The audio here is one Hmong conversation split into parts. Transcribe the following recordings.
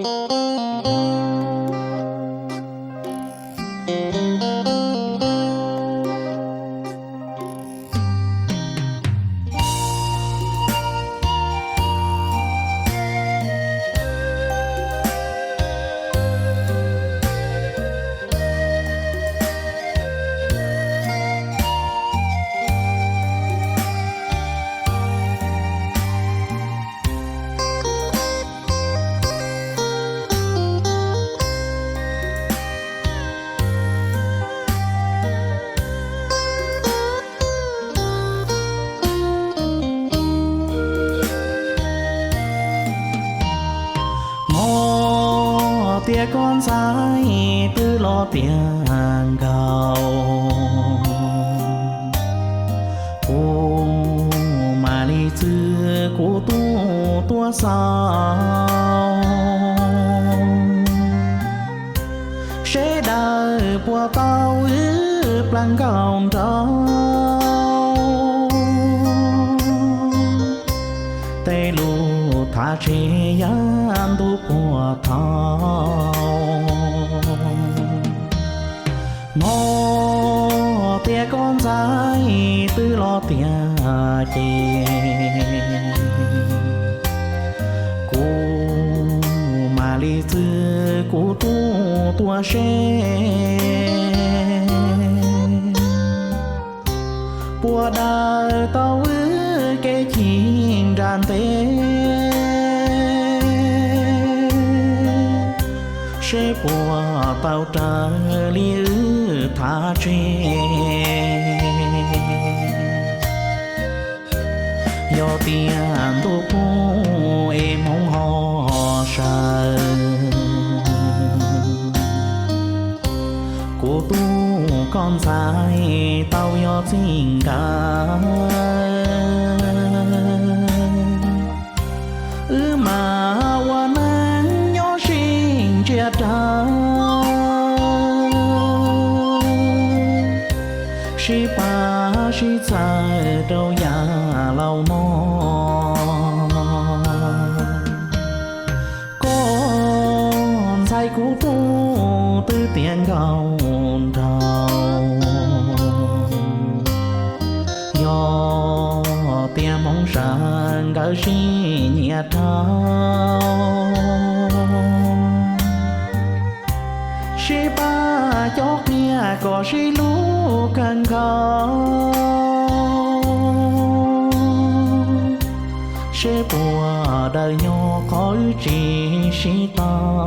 Hmo tias koj ntxhais twb los tiav nkaus, kuv mam li txwv kuv tub tuaj xauj. Seb dawm puas tau wb plaub nkauj nraug, tej lus thav tseg yav ntuj puag thaud. Hmo tias koj ntxhais twb los tiav ces, kuv mam li txwv kuv tub tuaj seb puas dawm tau wb kev chim nra ntev, seb puas tau raws li wb thav tseg. Yog tias ntuj poob es hmoov ho sawv, kuv tub koj ntxhais tau yog txij nkawm, wb mam ua neej nyob sib ntsia rau, sib pab sib txhawb rau yav laus no. Koj ntxhais kuv tub twb tiav nkauj nraug, yog tias hmoov sawv nkawd sib nyiam rau, sib pab cob qhia kom sib hlub kawg nkaus, seb puas dawm nyob qhov wb tsis sib tau.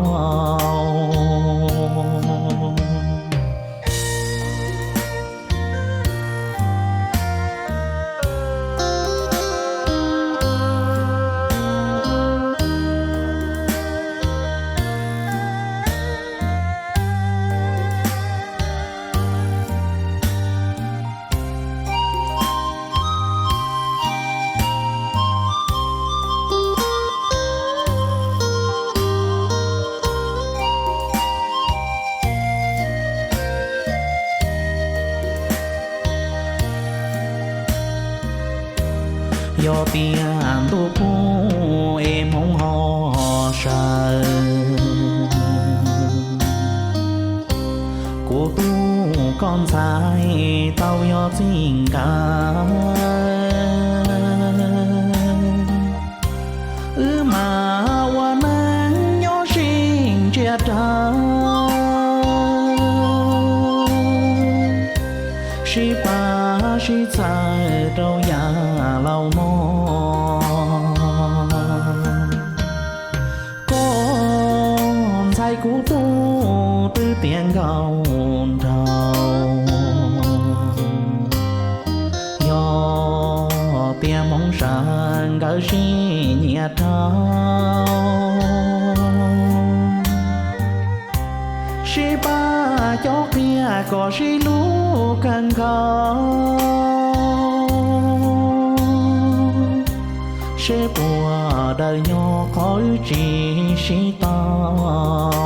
Yog tias ntuj poob es hmoov ho sawv, kuv tub koj ntxhais tau yog txij nkawm, wb mam ua neej nyob sib ntsia rau, sib pab sib txhawb rau yav laus no. Koj ntxhais kuv tub twb tiav nkauj nraug, yog tias hmoov sawv nkawd sib nyiam rau, sib pab cob qhia kom sib hlub kawg nkaus, seb puas dawm nyob qhov wb tsis sib tau.